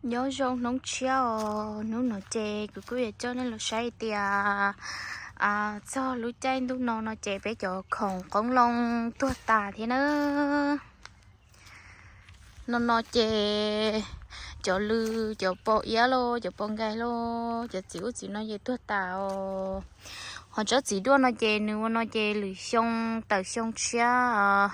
Nyob zoo hnub tshiab os, hnub no ces kuv kuj yuav coj nej los saib tias txog lub caij ntuj no no ces peb cov khoom qoob loo tuag tas thiab na. No no ces cov lws, cov pos iab los, cov pos nkais los, cov txiv ub txiv no ces tuag tas os. Ho tsob txiv duaj no ces nws ua no ces lwm xyoo, tawm xyoo tshiab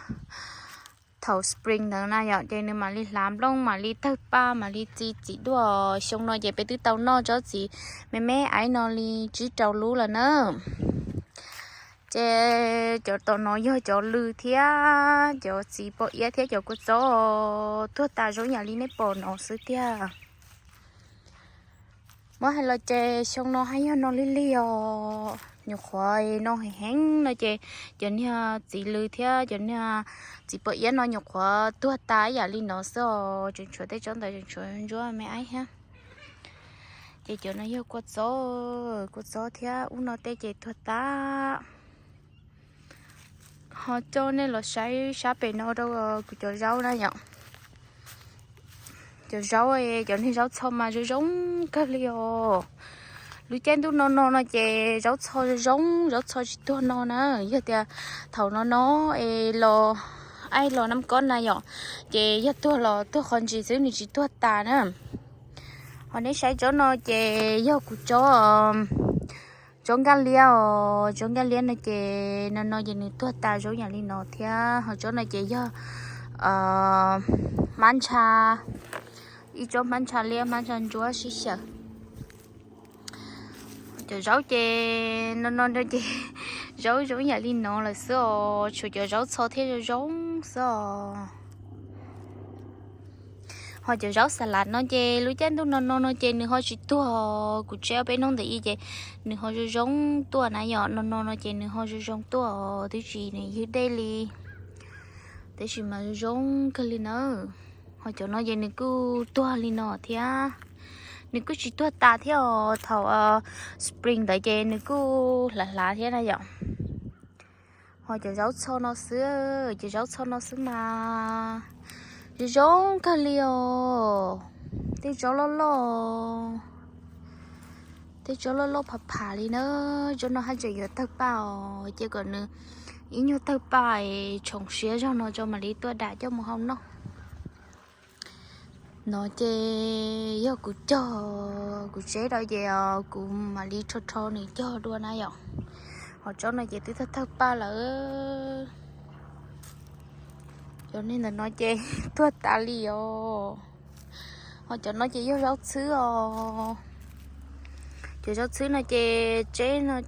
thaum spring ntawd na yom, ces nws mam li hlav nplooj, mam li tawg paj, mam li txi txiv duaj. Xyoo no ces peb twb tau noj tsob txiv me me aiv no li tsib rau lub lawm na. Ces cov tom no yog cov lws thiab cov txiv pos iab thiab cov kua txob tuag tas zoo yam li nej pom no xwb tiag. Muab hais los ces xyoo no haj yog no lig lig os, nyuam qhuav no heev heev no ces cov niag txiv lws thiab cov niag txiv pos iab no nyuam qhuav tuag tas ib yam li no xwb os, tseem tshuav tej tsob ntawd tseem tshuav ntsuab me aiv thiab. Ces cov no yog kua txob, kua txob thiab ub no tej ces tuag tas. Ho coj nej los saib sab pem no rau kuv cov zaub na yom. Cov zaub, cov niag zaub txho mas zoo zoo kawg li os. Lub caij ntuj no no no ces zaub txho zoo zoo, zaub txho tsis tuag no na. Yog tias thaum no no es los, aib los nab kob na yom, ces yog tuag los tuag qhov ntsis xwb, nws tsis tuag tas na. Ho nej saib tsob no ces yog kuv tsob, tsob nkaj liab os, tsob nkaj liab no ces no no ces nws tuag tas zoo yam li no thiab. Ho tsob no ces yog hmab ntsha, ib tsob hmab ntsha liab, hmab ntsha ntsuab sib xyaw. Cov zaub ces no no no ces zaub zoo yam li no lawm xwb os, tshuav cov zaub txho thiab zoo zoo xwb os. Ho cov zaub xas las no ces lub caij ntuj no no no ces nws ho tsis tuag, kuv tseb ob peb hnub ntawm ib ces nws ho zoo zoo tuaj na yom, no no no ces nws ho zoo zoo tuaj os, twb tsis nws ywg dej li, tab sis mas zoo zoo kawg li na. Ho cov no ces nws kuj tuag li no thiab, nws kuj tsis tuag tas thiab os, thaum spring ntawd ces nws kuj hlav hlav thiab na yom. Ho cov zaub txho no xwb, cov zaub txho no xwb mas zoo zoo kawg li os. Tej tsob loj loj, tej tsob loj loj pham pham li na. Tsob no haj tseem yuav tawg paj os, cia kom nws ib nyuag tawg paj es tshoov siab zog no tso mam li tuaj dam coj mus hau noj. No ces yog kuv cog, kuv tseb rau ces kuv mam li rho rho nws cog dua na yom. Ho tsob no ces twb tawg tawg paj lawm. Cov niag ntawm no ces tuag tas li os. Ho cov no ces yog zaub txhwb os. Cov zaub txhwb no ces tseb,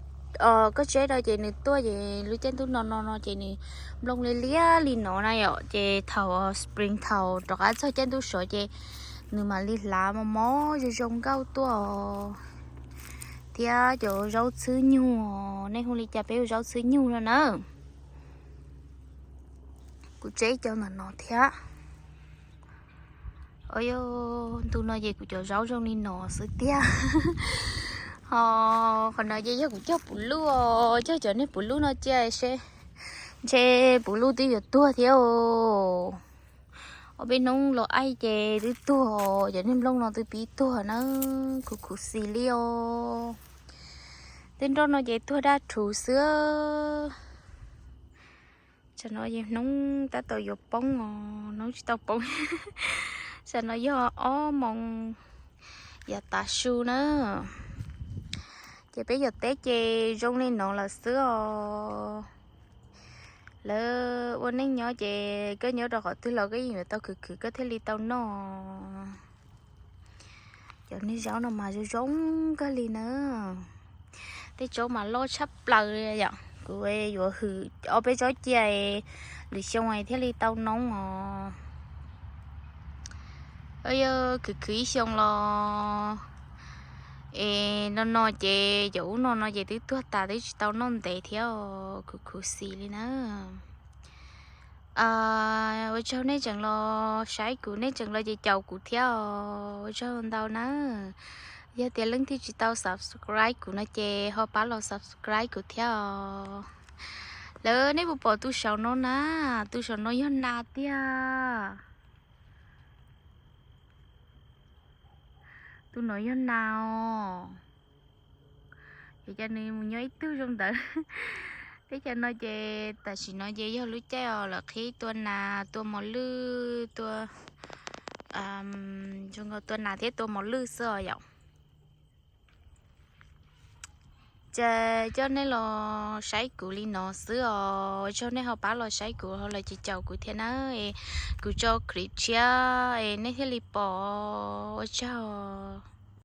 koj tseb rau ces nws tuaj ces lub caij ntuj no no no ces nws nplooj liab liab li no na yom, ces thaum spring thaum rov qab txog caij ntuj sov ces nws mam li hlav mos mos zoo zoo nkauj tuaj os. Thiab cov zaub txhwb nyug, nej hu li cas peb hu zaub txhwb nyug no na. Kuv tseb cov ntawm no thiab. Os, ntu no ces kuv cov zaub zoo li no xwb tiag. Ho qhov no ces yog kuv cog puv luj os, cog cov niag puv luj no cia seb, ntshe puv luj twb yuav tuag thiab os. Ob peb hnub los aib ces twb tuag, cov niag nplooj no twb pib tuag na, khuv khuv xis li os. Tej nroj no ces tuag daj rhuv xwb. Tam no hnub tab tom yuav poob os, hnub tsis tau poob. Tam no yog ob moos yav tav su na. Ces peb yog teb ces zoo li no lawm xwb os. Lawv ua neej nyob ces koj nyob rau qhov twg los koj yeej yuav tau khwv khwv koj thiaj li tau noj. Cov niag zaub no mas zoo zoo kawg li na. Tej tsob mas loj tshaj plaws li yom, kuv yuav hwm ob peb tsob cia, lwm xyoo thiaj li tau noob os. Yog khwv khwv ib xyoo los es no no ces cov ub no no ces twb tuag tas twb tsis tau noj ntev thiab, khuv khuv xis li na. Ua tsaug nej tseem los saib kuv, nej tseem los ces caum kuv thiab os, ua tsaug ntau na. Yog tias leej twg tsis tau subscribe kuv no ces ho pab los subscribe kuv thiab os. Lawv nej puas pom tus saum no na? Tus saum no yog nas tiag. Tus no yog nas os. Ces cas nws mus nyob ib tug zoo ntawd. Teb chaws no ces tam sim no ces yog lub caij os lawv qhib tua nas tua mos lwj, tua, zoo nkaus tua nas thiab tua mos lwj xwb os yom. Ces coj nej los saib kuv li no xwb os, ua tsaug nej ho pab los saib kuv ho los caum kuv thiab nawb. Kuv tso clip tshiab es nej thiaj li pom, ua tsaug.